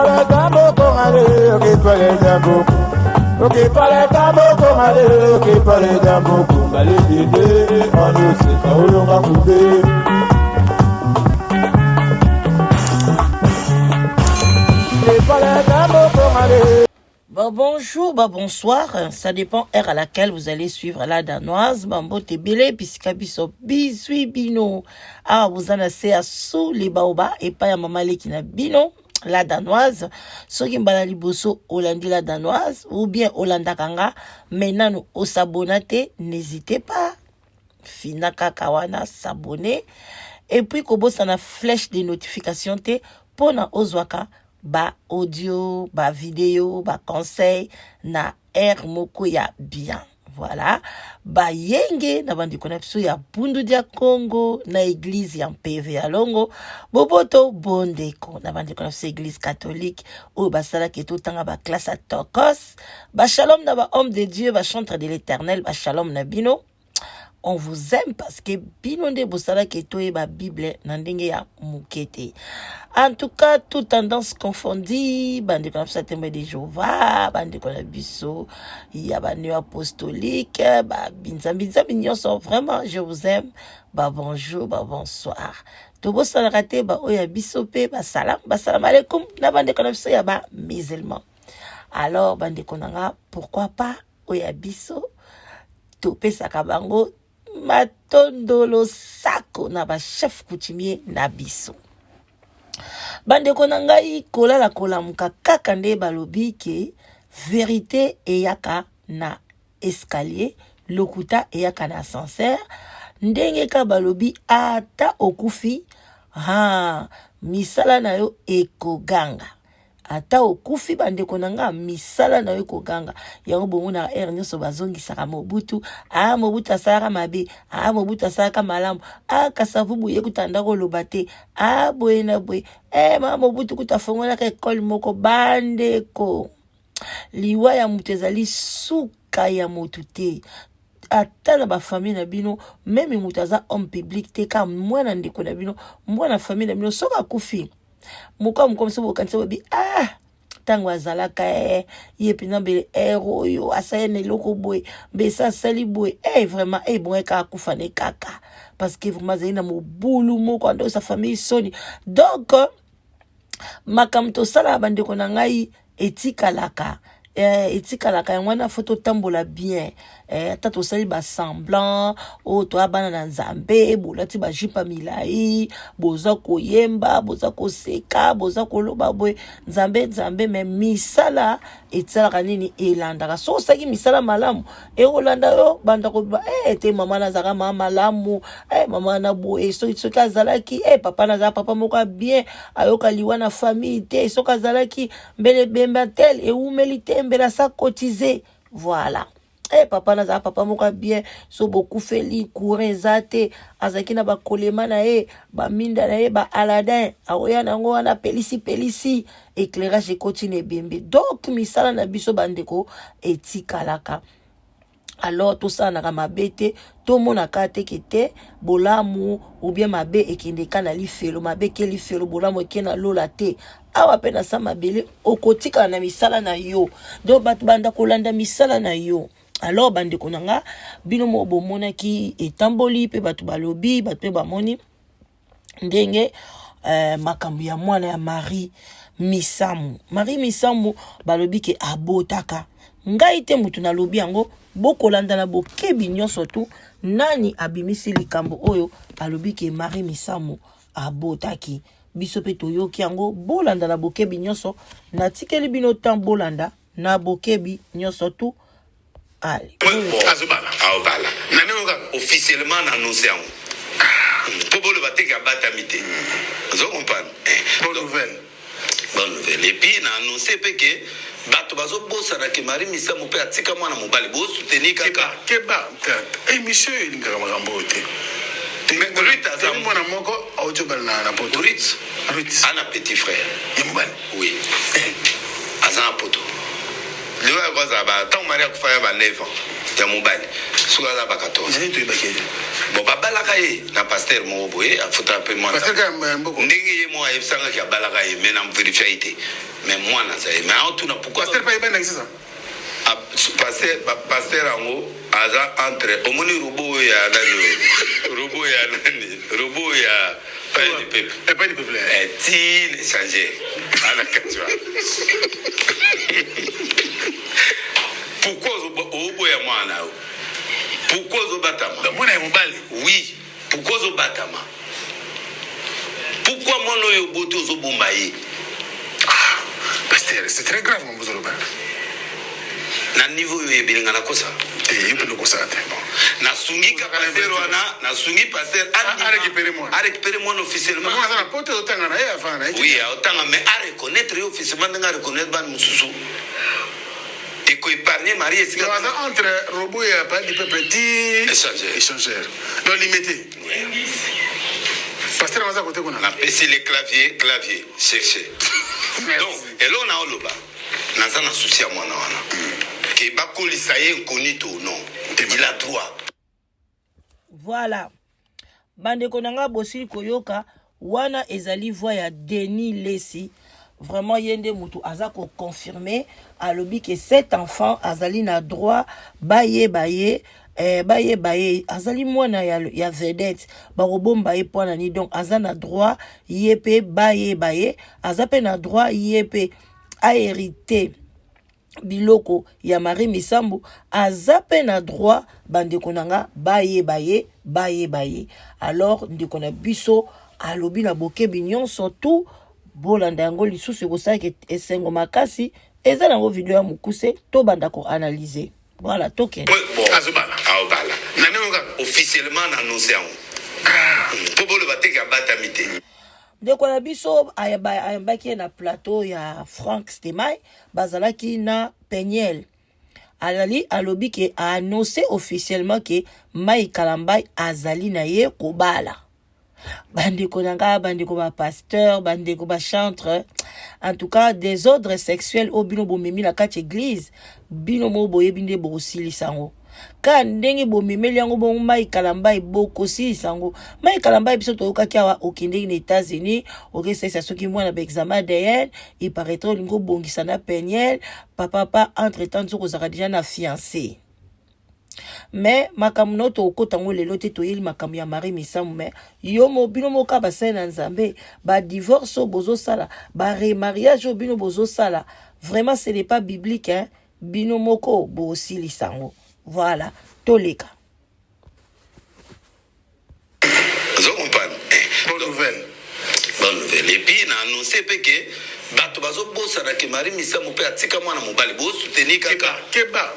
Bon, bonjour, bah, bonsoir, ça dépend heure à laquelle vous allez suivre la danoise. Bambote ebele bisika biso bizwi bino. Awa boza na se ya sous les baoba epai ya mama leki na bino la danoise. Soki mbala liboso olandi la danoise ou bien olandaka nga mais nanu osabona te, n'hésitez pas. Fina kaka wana s'abonner et puis kobosana flèche de notification te mpona ozwaka ba audio, ba video, ba conseil na air moko ya bien. Voilà, bayenge na bandeko na biso ya Bundu dia Congo na église ya Mpeve ya Longo, boboto bondeko na bandeko na biso église catholique oyo basalaki totanga ba classe ya tokos, ba shalom na ba homme de Dieu, ba chantre de l'Éternel, ba shalom na bino. On vous aime parce que bino nde bosalaki toyeba Bible na ndenge ya moke te. En tout cas, toute tendance confondue, bandeko na biso ya Témoin de Jéhovah, bandeko na biso ya ba néo apostolique, ba binzambi nyonso, vraiment je vous aime. Ba bonjour, ba bonsoir. Tobosanaka te ba oyo ya biso mpe ba salam, ba salam alaikum na bandeko na biso ya ba musulman. Alors bandeko na nga, pourquoi pas oyo ya biso topesaka bango matondolo sako na ba chef coutumier na biso. Bandeko na ngai, kolala kolamuka kaka nde balobi ke vérité eyaka na escalier, lokuta eyaka na ascenseur. Ndenge ka balobi ata okufi, ha misala na yo ekoganga. Ata okufi bandeko na nga, misala na yo ekoganga. Yango bomona heure nyonso bazongisaka Mobutu. Ah, Mobutu asalaka mabe, ah, Mobutu asalaka malamu, ah, Kasavubu ye kuta ndako oloba te, ah, boye na boye, eh, mama Mobutu kuta afongolaka ekole moko. Bandeko, liwa ya moto ezali suka ya motu te. Ata na bafamille na bino, meme moto aza homme public te, ka mwana ndeko na bino, mwana famille na bino, soki akufi moko moko mosusu bokanisa bobi, ah, ntango azalaka ye mpenza mbele ere oyo asali na eloko boye, mbese asali boye, vraiment bon eka akufa ne kaka parce que vraiment azali na mobulu moko andosa famille soni. Donc makambo tosalaka bandeko na ngai etikalaka, etikalaka. Yango wana fo totambola bien, ata tosali basemblant oyo toya bana na Nzambe, bolati bajupe milai, boza koyemba, boza koseka, boza koloba boye Nzambe Nzambe, me misala etisalaka nini? Elandaka. So osalaki misala malamu, ekolanda yo. Banda koloba te mama nazalaka mama malamu, mama na boye, soki azalaki, papa nazala papa moko ya bien, ayoka liwa na famille te, soki azalaki mbele bemba tel ewumeli te, mbele asa cotisé. Voilà, papa nazala papa moko ya bien, so bokufeli courant eza te, azalaki na bakolema na ye, baminda na ye, baaladin akoya nango wana, pelisi pelisi éclairage ekoti na ebembe. Donc misala na biso bandeko etikalaka. Alors tosalanaka mabe te, tomonaka teke te bolamu ou bien mabe ekendeka na lifelo, mabe eke lifelo, bolamu eke na lola te. Awa mpe na sa mabele okotikala na misala na yo. Donc bato banda kolanda misala na yo. Alors bandeko na nga, bino moko bomonaki etamboli mpe bato balobi, bato mpe bamoni ndenge makambo ya mwana ya Marie Misamu. Marie Misamu balobi ke abotaka. Ngai te motu nalobi yango, bokolanda na bokebi nyonso tu nani abimisi likambo oyo alobi ke Marie Misamu abotaki. Biso mpe toyoki yango, bolanda na bokebi nyonso. Natikeli bino temps, bolanda na bokebi nyonso tu. Ale. Azobala. Aobala. Na ndenge kaka. Officiellement na annonce yango mpo boloba teke abatami te, ozo comprendre? Bonne nouvelle. Bonne nouvelle. Et puis na annonce mpe ke bato bazobosana ke Marie Misamu mpe atika mwana mobali, bosoutenir kaka. Keba, émission oyo elingaka makambo oyo te. Mais Ruth aza mwana moko auti obala na poto. Ruth. Ruth ana petit frère ya mobali. Oui, aza na poto. Lelo akoki azala ba ntango Marie akufa ya ba 9 ans ya mobali, soki aza ba 14. Ezali toyebaki ye. Bon, babalaka ye na pasteur moko boye, afutaka mpe mwana. Pasteur kaka ya mboko. Ndenge ye moko ayebisangaki abalaka ye, mais na verifia ye te, mais mwana aza ye, mais aotuna pourquoi. Pasteur mpe ayebani na Kisasa. Ah, pasteur, pasteur yango aza entre, omoni robot oyo ya nani oyo, robot ya nani, robot ya Palais du peuple. Eh, Palais du peuple. Eh, ti na échanger ana kati wana. Pourquoi oboya mwana yo? Pourquoi ozobatama? Mwana ya mobali. Oui, pourquoi ozobatama? Pourquoi mwana oyo oboti ozobomba ye? Ah, pasteur, c'est très grave mambo ozoloba. Na niveau oyo oyebi nga nakosa. Te, yo mpe okosaka te. Bon. Nasungi ka pasteur wana, nasungi pasteur A récupérer mwana. A récupérer mwana officiellement. Mwana aza na poto, ozotanga na ye avant na ye. Oui, aotanga, mais a reconnaître ye officiellement ndenge a reconnaître bana mosusu. Ekoépargne Marie esika. Donc aza entre robot ya Palais du peuple ti Échangeur. Échangeur. Donc limité. Pasteur aza kote kuna. Napesi le clavier, clavier, chercher. Donc eloko na oloba, naza na souci ya mwana wana ke bakolisa ye incognito, non, il a droit. Voilà, bandeko na nga, bosili koyoka wana ezali voix ya Denis Lesi. Vraiment, ye nde mutu aza koconfirme, alobi ke cet enfant azali na droit bayeba ye, bayeba ye azali mwana ya vedette. Bakobomba ye mpo na nini? Donc aza na droit ye mpe bayeba ye, aza mpe na droit ye mpe ahérité biloko ya Marie Misambu, aza mpe na droit bandeko na nga bayeba ye, bayeba ye. Alors ndeko na biso alobi na bokebi nyonso tu, bolanda yango lisusu, ekosalaka esengo makasi. Eza nango video ya mokuse, tobanda koanalyse. Voilà, tokende. Bon, Azobala. Aobala. Na ndenge kaka. Officiellement na annonce yango mpo boloba teke abatami te. Ndeko na biso ayambaki ye na plateau ya Frank Stemay, bazalaki na Peniel. Azali alobi ke aannonce officiellement ke Mike Kalambay azali na ye kobala. Bandeko na ngai, bandeko bapasteur, bandeko bachantre, en tout cas désordre sexuel oyo bino bomemi na kati église, bino moko boyebi nde bokosilisa yango. Ka ndenge bomemeli yango bongo Mike Kalambay, bokosilisa yango. Mike Kalambay, biso toyokaki awa okendeki na États-Unis, okesalisa soki mwana baexamen ADN. Il paraîtrait olingi obongisa na Peniel papapa, entre temps nzoki ozalaka déjà na fiancé. Mais makambo na yo tokokota yango lelo te, toyeli makambo ya Marie Misamu. Mais yo mo bino moka basali na Nzambe, badivorce oyo bozosala, baremariage oyo bino bozosala, vraiment ce n'est pas biblique, hein? Bino moko bosilisa yango. Voilà, toleka. Ozo comprendre? Bonne nouvelle. Bonne nouvelle. Et puis na annonce mpe ke bato bazobosana ke Marie Misamu mpe atika mwana mobali, bosoutenir kaka. Keba,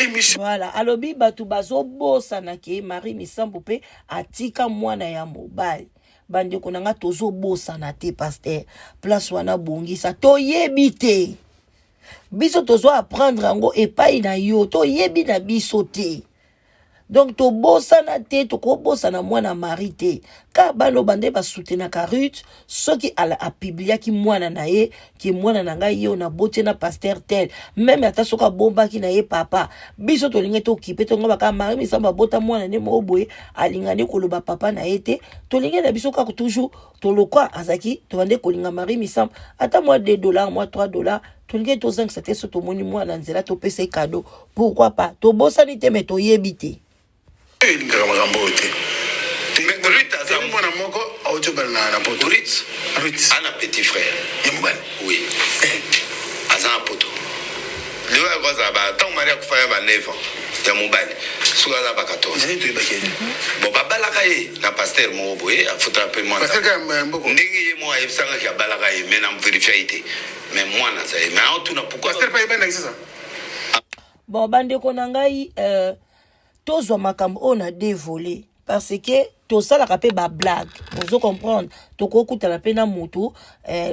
émission. Voilà, alobi bato bazobosana ke Marie Misambu mpe atika mwana ya mobali. Bandeko na nga, tozobosana te. Pasteur, place wana bongisa, toyebi te. Biso tozwa apprendre yango epai na yo, toyebi na biso te. Donc tobosana te, tokobosana mwana Marie te. Ka baloba nde basoutenaka Ruth soki apubliaki mwana na ye ke mwana na ngai ye oyo nabotie na pasteur tel, même ata soki abombaki na ye papa, biso tolingi tokipe tongo baka Marie Misambo abota mwana nde moko boye, alinga nde koloba papa na ye te. Tolingi na biso kaka toujours tolokwa azalaki, tobande kolinga Marie Misambo ata mwa 2 $, mwa 3 $, tolingi tozangisa te. So tomoni mwana nzela, topesa ye cadeau, pourquoi pas? Tobosani te, mais toyebi te. Elingaka makambo oyo te. Ruth aza mwana moko auti obala na poto. Ruth. Ruth. Ana petit frère. Ya mobali. Oui, aza na poto. Lelo akoki azala ba ntango Marie akufa ya ba 9 ans ya mobali, soki aza ba 14. Ezali toyebaki ye. Bon, babalaka ye na pasteur moko boye, afutaka mpe mwana. Pasteur kaka ya mboko. Ndenge ye moko ayebisangaki abalaka ye, mais na verifia ye te, mais mwana aza ye, mais aotuna pourquoi. Pasteur mpe ayebani na Kisasa. Bon, bandeko na ngai, tozwa makambo oyo na dévolé parce que tosalaka mpe bablague, ozo comprendre. Tokokutana mpe na motu,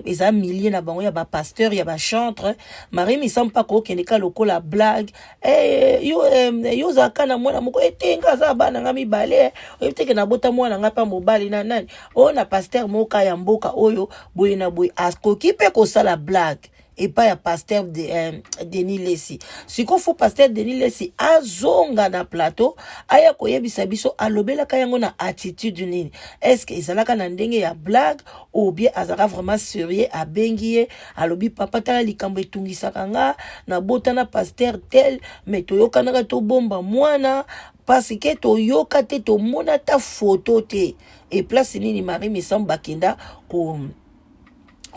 eza milieu na bango ya bapasteur, ya bachantre. Marie Misambo mpe akokende ka lokola blague, yo ozalaka na mwana moko ete nga aza bana nga mibale, oyebi teke nabota mwana nga mpe mobali na nani oyo na pasteur moko ya mboka oyo boye na boye. Akoki mpe kosala blague. epai ya pasteur de, eh, Denis Lesi. Sikoyo fo pasteur Denis Lesi azonga na plateau aya koyebisa biso alobelaka yango na attitude nini. Est-ce que ezalaka na ndenge ya blague ou bien azalaka vraiment sérieux abengi ye alobi papa tala likambo etungisaka nga nabota na pasteur tel mais toyokanaka tobomba mwana parce que toyoka te tomona ata photo te e place nini Marie Misamu bakenda ko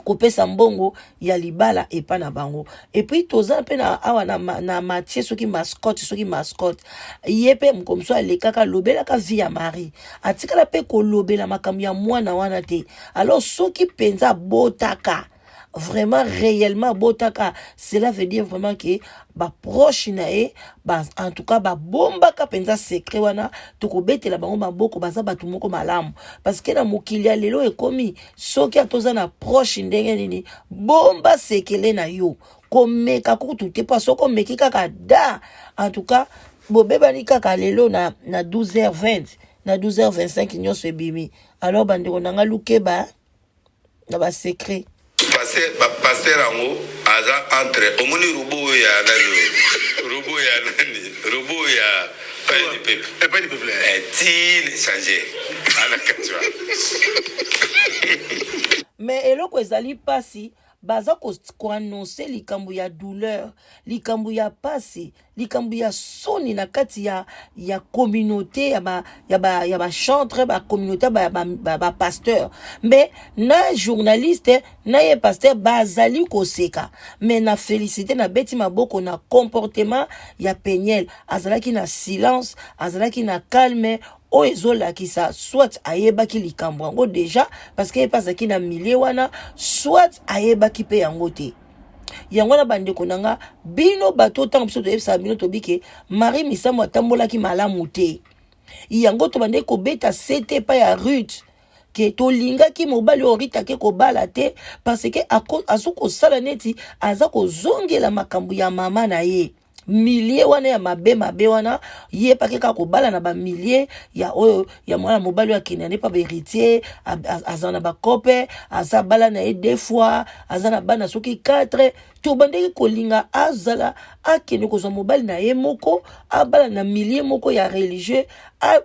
kopesa mbongo ya libala epa na bango. Epuis toza mpe na awa na, na Mathieu soki mascotte soki mascotte ye mpe mokomosu alekaka alobelaka vie ya Marie atikala mpe kolobela makambo ya mwana wana te. Alors soki mpenza abotaka vraiment réellement abotaka, cela veut dire vraiment que baproche na ye ba, en tout cas babombaka mpenza secret wana. Tokobetela bango maboko, baza bato moko malamu parce que na mokili ya lelo ekomi soki ata oza na proche ndenge nini, bomba sekele na yo, komeka kutu te, mpo soki omeki kaka da, en tout cas bobebani kaka lelo na, na 12h20 na 12h25 nyonso ebimi. Alors bandeko na nga, lukeba na basecret. Pasteur yango aza entre omoni robot oyo ya nani, robot ya nani, robot ya Palais du peuple. Eh, Palais du peuple. Eh, ti échanger ana kati wana. Mais eloko ezali mpasi, baza koannonce likambo ya douleur, likambo ya pasi, likambo ya soni na kati ya, ya communauté ya ba ya ba ya ba chantre, ba communauté ba ba, ba, ba pasteur, mais na journaliste na ye pasteur bazali koseka. Mais na félicité, na beti maboko na comportement ya Peniel. Azalaki na silence, azalaki na calme oyo ezolakisa soit ayebaki likambo yango déjà parce que ye mpe azalaki na milieu wana, soit ayebaki mpe yango te. Yango wana bandeko na nga, bino bato, ntango biso toyebisaka bino tobike Marie Misamu atambolaki malamu te, yango tobandaki kobeta sete epai ya Ruth ke tolingaki mobali oyo Ruth ake kobala te parce que azo kosala neti aza kozongela makambo ya mama na ye, milieu wana ya mabe mabe wana. Ye pake kaka kobala na bamilie ya oyo ya mwana mobali oyo akende ne pa baheritier, aza na bakope, aza bala na ye deux fois, aza na bana soki 4. Tobandaki kolinga azala akende kozwa mobali na ye moko, abala na milieu moko ya religieux.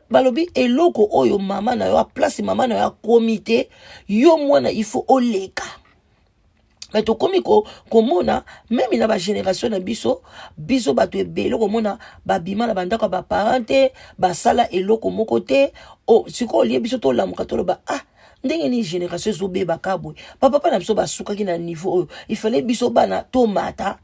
Balobi eloko oyo mama na yo aplace, mama na yo akomi te, yo mwana il faut oleka. Mais tokomi komona meme na bagénération na biso, biso bato ebele komona babima na bandako ya baparent te, basala eloko moko te. Sikoyo olie biso tolamuka toloba: ah, ndenge nini génération ezobebaka boye? Bapapa na biso basukaki na niveau oyo ifale biso bana tomata.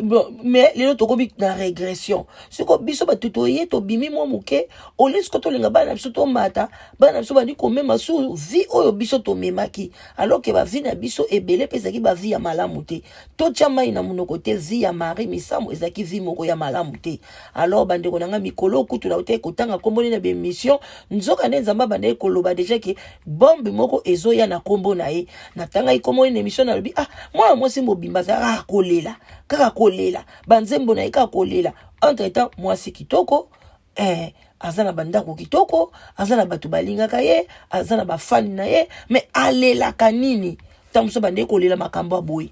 Bon, mais lelo tokomi na régression. Siko biso bato toye tobimi mwa moke, olie siko tolinga bana na biso tomata, bana na biso bandi komema su vie oyo biso tomemaki, alors ke bavie na biso ebele mpe ezalaki bavie ya malamu te. Totya mai na monoko te, vie ya Marie Misamu ezalaki vie moko ya malamu te. Alors bandeko na ngai, mikolo kutu na te kotanga nkombo na baémission, nzoka nde Nzambe abandaki koloba déjà ke bombe moko ezoya na nkombo na ye. Natangaki nkombo na émission, nalobi: ah, mwana mwasi mobimba azalaka kaka kolela, kaka kolela, banzembo na ye kaka kolela. Entre temps mwasi kitoko, eh, aza na bandako kitoko, aza na bato balingaka ye, aza na bafani na ye, mais alelaka nini? Ntango mosusu bandeki kolela makambo ya boye,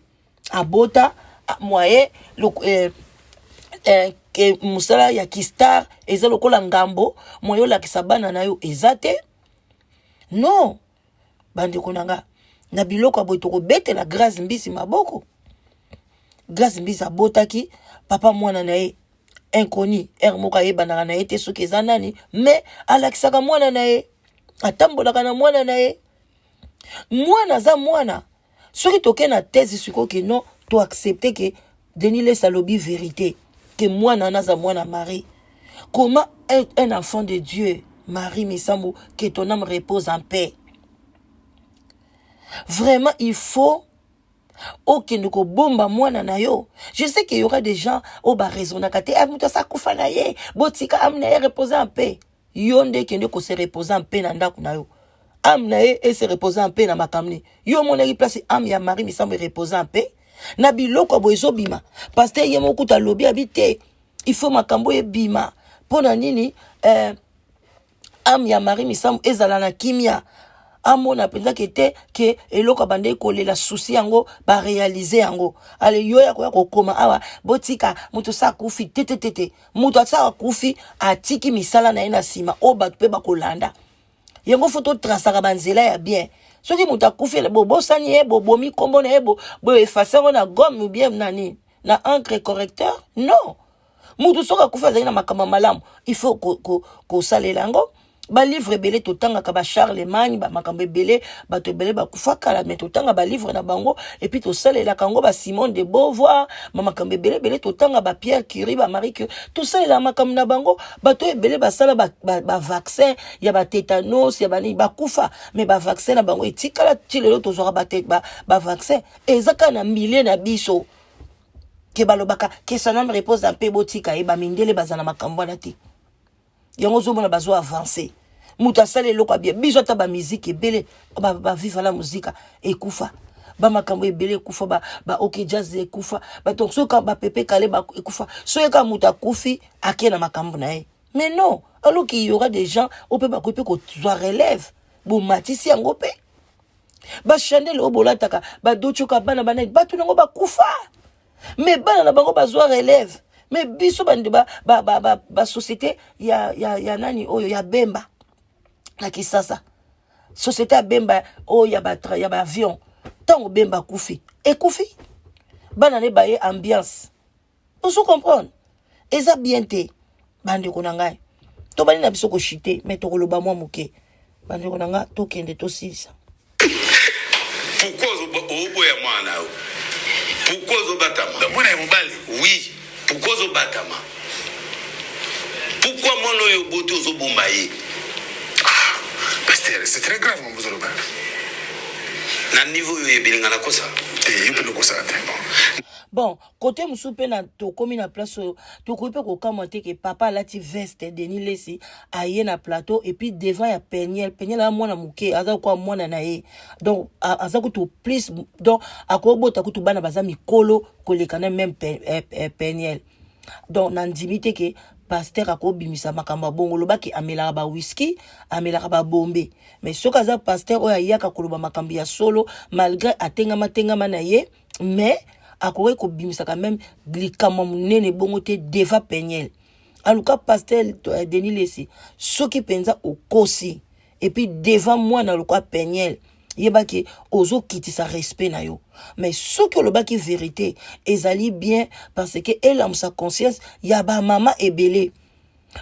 abota moye eh, eh, eh, mosala ya kistar eza lokola ngambo moye olakisa bana na yo eza te. Non, bandeko na nga, na biloko ya boye tokobetela Grâce Mbisi maboko. Grâce Mbisi abotaki papa mwana na ye inconnu, ere moko ayebanaka na ye te soki eza nani, mais alakisaka mwana na ye, atambolaka na mwana na ye. Mwana aza mwana. Soki toke na thèse sikoyo ke non, toaccepte ke Denis Lesi alobi vérité ke mwana wana aza mwana Marie, comment un enfant de Dieu, Marie Misambo, que ton âme repose en paix, vraiment il faut okende kobomba mwana na yo? Je sais qu'il y aura des gens oyo baraisonnaka te: moto asa kufa na ye, botika âme na ye repose en paix. Yo nde ekende kose reposer en paix na ndako na yo, âme na ye ese reposer en paix na makambo nini? Yo omonaki place âme ya Marie Misambo erepose en paix na biloko ya boye ezobima? Pasteur ye moko kutu alobi abi te, il faut makambo ebima. Mpo na nini? Eh, âme ya Marie Misambo ezala na kimia. Amona mpenza ke te ke eloko abandaki kolela susi yango barealize yango. Ale yo ya koya kokoma awa, botika moto sa akufi te te te te. Moto asa akufi, atiki misala na ye na nsima oyo bato mpe bakolanda yango. Fo totrasaka banzela ya bien. Soki moto akufi, bobosani ye, bobomi nkombo na ye, boefase yango na gomme ou bien na nini, na encre correcteur? Non. Moto soki akufi, azali na makambo ya malamu, il faut kosalela yango. Balivre ebele totangaka, baCharlemagne, bamakambo ebele, bato ebele bakufa kala, me totanga balivre na bango et puis tosalelaka yango. BaSimone de Beauvoir, bamakambo ebele ebele totanga, baPierre Curie, baMarie Curie, tosalelaka makambo na bango. Bato ebele basala bavaccin ya batétanos, ya banini, bakufa, me bavaccin na bango etikala ti lelo. Tozwaka bavaccin. Eza kaka na milieu na biso ke balobaka ke son âme repose en paix, botika ye. Bamindele baza na makambo wana te. Yango ozomona bazo avance. Moto asala eloko ya bien, biso ata bamiziki ebele, baViva la Muzika ekufa, bamakambo ebele ekufa, baOK Jazz ekufa, bato soki baPepe Kale ekufa. Soki kaka moto akufi, ake na makambo na ye. Mais non, alors qu'il y aura des gens oyo mpe bakoki mpe kozwa relève, bomatisi yango mpe. Bachandele oyo bolataka, badotioka bana banani, bato nango bakufa, mais bana na bango bazwa relève. Mais biso bande basociété ya nani oyo ya Bemba na Kisasa, société ya Bemba oyo ya baavion, ntango Bemba akufi, ekufi, bana ne baye ambiance. Ozo comprendre? Eza bien te, bandeko na ngai. Tobandi na biso koshite, mais tokoloba mwa moke, bandeko na ngai. Tokende, tosilisa. Pourquoi oboya mwana yo? Pourquoi ozobatama? Mwana ya mobali. Oui, pourquoi ozobatama? Pourquoi mwana oyo oboti ozobomba ye? Ah, pasteur, c'est très grave mambo ozoloba. Na niveau oyo oyebelinga, nakosa? Te, yo mpe lokosaka te. Bon, kote mosusu mpe na tokomi na place oyo tokoki mpe kokamwa te ke papa alati veste. Denis Lesi aye na plateau et puis devant ya Peniel. Peniel aza mwana moke, aza kwa mwana na ye, donc aza kutu plus, donc akobota kutu bana baza mikolo koleka na même Peniel. Donc nandimi te ke pasteur akobimisa makambo ya bongo. Olobaki amelaka bawiski, amelaka babombe, mais soki aza pasteur oyo ayaka koloba makambo ya solo, malgré atengama tengama na ye, mais akoki kobimisa quand même likambo monene bongo te devant Peniel. Aluka pasteur Denis Lesi, soki mpenza okosi et puis devant mwana lokwa Peniel, yebaki ozokitisa respect na yo. Mais soki olobaki vérité, ezali bien, parce que elamusa conscience ya bamama ebele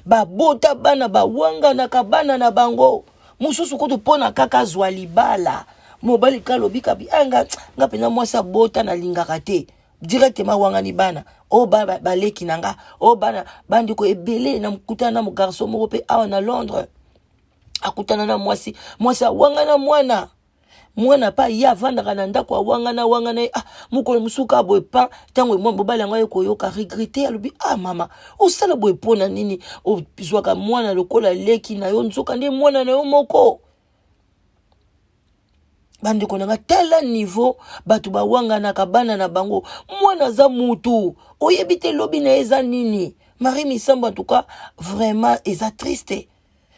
babota bana, bawanganaka bana na bango mosusu kutu mpo na kaka azwa libala. Mobali ka alobi kabi anga nga mpenza mwasi abota nalingaka te, directement awangani bana oyo baleki na nga oyo bana bandeko ebele. Na kutana na mogarçon moko mpe awa na Londres, akutana na mwasi, mwasi awangana mwana, mwana pa ye avandaka na ndako, awangana awangana ye. Ah, mokolo mosusu kaka boye pa ntango mobali yango aye koyoka, regretter, alobi: "Ah mama, osala boye mpo na nini? Ozwaka mwana lokola leki na yo, nzoka nde mwana na yo moko." Bandeko na nga, tala niveau bato bawanganaka bana na bango. Mwana aza mutu, oyebi te lobi na ye eza nini. Marie Misambo, en tout cas vraiment eza triste.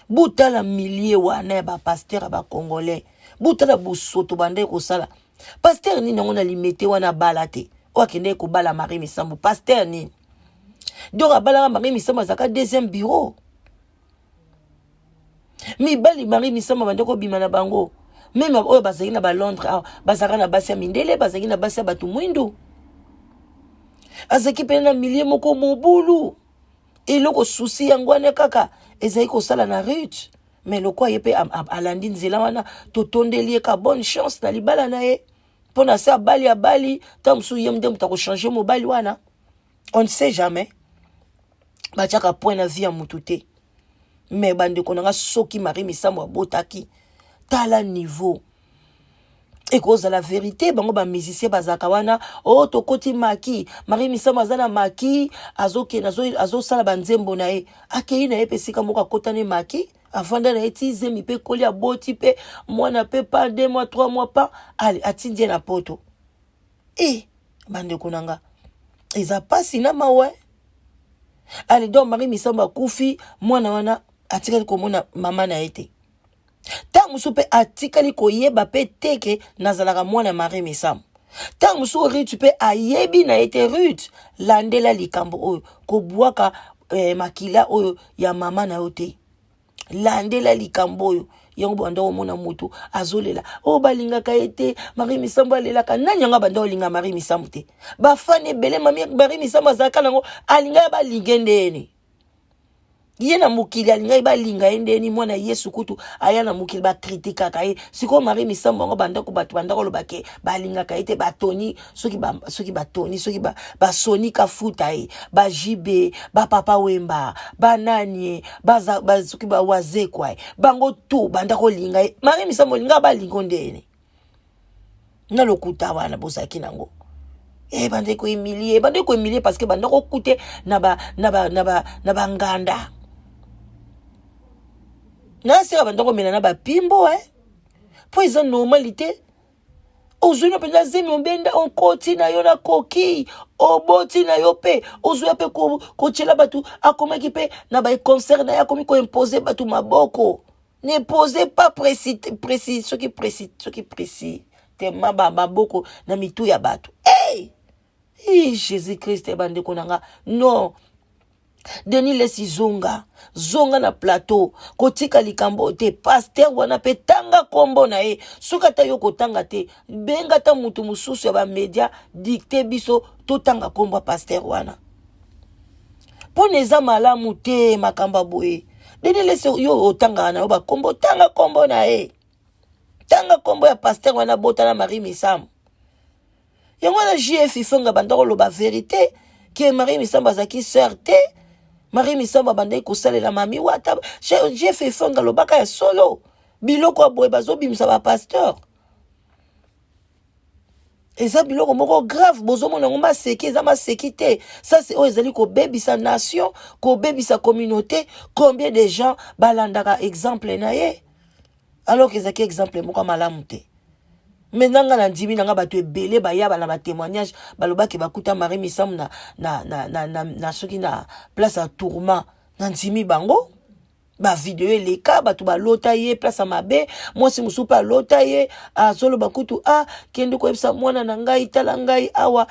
Botala milieu wana ya bapasteur ya bacongolais, botala bosoto banda kosala. Pasteur nini yango na Limete wana abala te, oyo akendeki kobala Marie Misambo? Pasteur nini donc abalaka Marie Misambo? Azalaka deuxième bureau. Mibali Marie Misambo bande kobima na bango, même oyo bazalaki na baLondres awa, bazalaka na basi ya mindele, bazalaki na basi ya bato mwindu. Azalaki pene na milieu moko mobulu. Eloko susi yango wana kaka ezali kosala na Ruth, mais lokwa ye mpe alandi nzela wana, totondeli ye ka bonne chance na libala na ye, mpo na se abali, abali ntango mosusu ye nde moto akochange mobali wana, on ne sait jamais. Batiaka point na vie ya motu te. Mais bandeko na nga, soki Marie Misambo abotaki, tala niveau ekozala vérité. Bango bamusicien bazalaka wana o oh, tokoti maki. Marie Misambo aza na maki, azokende, azosala banzembo na ye, akei na ye mpe esika moko, akotani maki, avanda na ye ti zemi mpe ekoli, aboti mpe mwana mpe pa 2 mois, 3 mois pa ale, atindi ye na Poto. E bandeko na nga, eza pasi na mawe. Ale donc Marie Misambo akufi, mwana wana atikali komona mama na ye te. Ntango Ntango mosusu mpe atikali koyeba mpe te ke nazalaka mwana Marie Misamu. Ntango mosusu Ruth mpe ayebi na ye te. Ruth, landela likambo oyo, kobwaka makila oyo ya mama na yo te. Landela likambo oyo. Yango banda omona moto azolela oyo balingaka ye te. Marie Misambo alelaka nani? Yango banda olinga Marie Misambo te. Bafani ebele Marie Misambo azalaka nango, alingaka balinge ndeni ye na mokili, alingaki balinga ye ndeni. Mwana Yesu kutu aya na mokili, bakritikaka ye. Sikoyo Marie Misambo yango, bandako bato bandako olobake balingaka ye te. Batoni soki batoni soki basoni kafuta ye, bajibe, bapapa Wemba, banani ye, soki bawazekwa ye, bango tu banda kolinga ye. Marie Misambo olingaka balingo ndeni na lokuta wana bozalaki nango. Bande kohumilie, bande kohumilie, parce que banda kokute na ba na ba na ba na banganda naseka, banda komela na bapimbo, mpo eza normal te. Ozwi no mpenza zemi, obenda, okoti na yo na koki, oboti na yo mpe ozwi mpe kotiela bato. Akomaki mpe na baconcert na ye, akomi koimpose bato maboko. Ne posez pas précis précis soki précis soki précis tema maboko na mitu ya bato. Hey! Hey, Jésus Christ! Bandeko na nga, non, Denis Lesi, zonga, zonga na plateau, kotika likambo te. Pasteur wana mpe, tanga nkombo na ye. Soki ata yo kotanga te, benga ata moto mosusu ya bamédia, dicte biso totanga nkombo ya pasteur wana, mpo na eza malamu te makambo ya boye. Denis Lesi, yo otangaka na yo bakombo, tanga nkombo na ye, tanga nkombo ya pasteur wana botala Marie Misamu. Yango wana JF Ifonga banda koloba vérité ke Marie Misambo azalaki sœur te. Marie Misambo abandaki kosalela mami wata. JF Ifonga alobaka ya solo. Biloko ya boye bazobimisa bapasteur, eza biloko moko grave. Bozomona yango maseki, eza maseki te. Ça c'est oyo ezali kobebisa nation, kobebisa communauté. Combien de gens balandaka exemple na ye, alors que ezalaki exemple moko ya malamu te? Me nanga na ndimi nanga, bato ebele baya na batémoignage, balobaki bakuta Marie Misamu na soki na place ya tourment. Na ndimi bango, bavideo eleka, bato balota ye place ya mabe. Mwasi mosusu mpe alota ye, azoloba kutu: "Ah, kende koyebisa mwana na ngai, tala ngai awa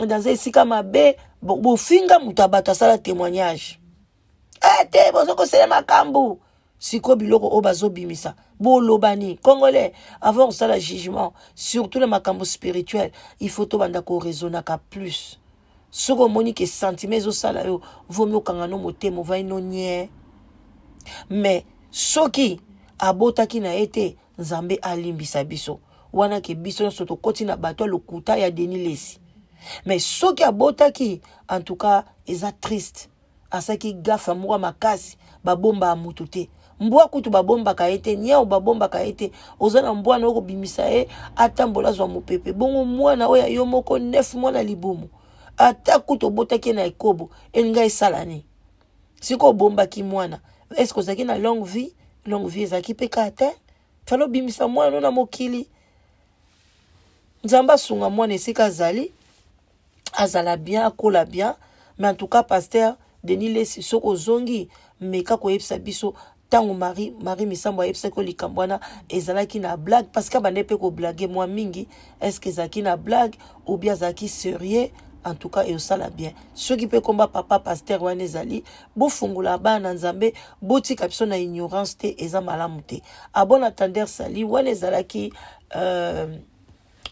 naza esika mabe." Bofinga moto ya bato asala témoignage te, bozokosela makambo. Sikoyo biloko oyo bazobimisa, bolobani. Congolais, avant kosala jugement, surtout na makambo spirituel, il faut tobanda koraisonnaka plus. Soki omoni ke sentiment ezosala yo, vomi okanga no motema, ovai no nye. Mais soki abotaki na ye te, Nzambe alimbisa biso wana ke biso nyonso tokoti na bato ya lokuta ya Denis Lesi. Mais soki abotaki, en tout cas eza triste, asalaki gaffe moko makasi. Babombaka mutu te, mbwa kutu babombaka ye te, niau babombaka ye te. Oza na mbwa na okobimisa ye atambola, azwa mopepe. Bongo mwana oyo yo moko, 9 mois libumu, ata kutu obotaki ye na ekobo, elinga esala nini? Sikoyo obombaki mwana, est-ce ozalaki na longue vie? Longue vie ezalaki mpe kaka te. Fallait obimisa mwana no na mokili. Nzambe asunga mwana esika azali, azala bien, akola bien. Mais en tout cas, pasteur Denis Lesi, soki ozongi, meka koyebisa biso ntango Marie Misambo ayebisaki yo likambo wana, ezalaki na blague? Parce que abande mpe koblague mwa mingi. Est ce que ezalaki na blague ou bien azalaki sérieux? En tout cas eosala bien soki mpe komba papa pasteur wana ezali. Bofungola bana Nzambe, botika biso na ignorance te, eza malamu te. À bon entendeur, salut. Wana ezalaki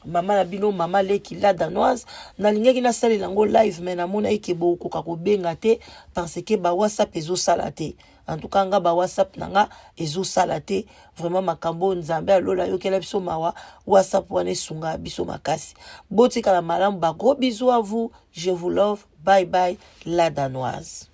mama na bino, mama leki la Danoise. Nalingaki nasalela yango live, mais namonaki ke bokoka kobenga te, parce que bawhatsapp ezosala te. En tout cas nga, bawhatsapp na nga ezosala te. Vraiment, makambo oyo, Nzambe alola ayokela biso mawa. WhatsApp wana esunga biso makasi. Botikala malamu, bagros bisous à vous, je vous love, bye bye, la Danoise.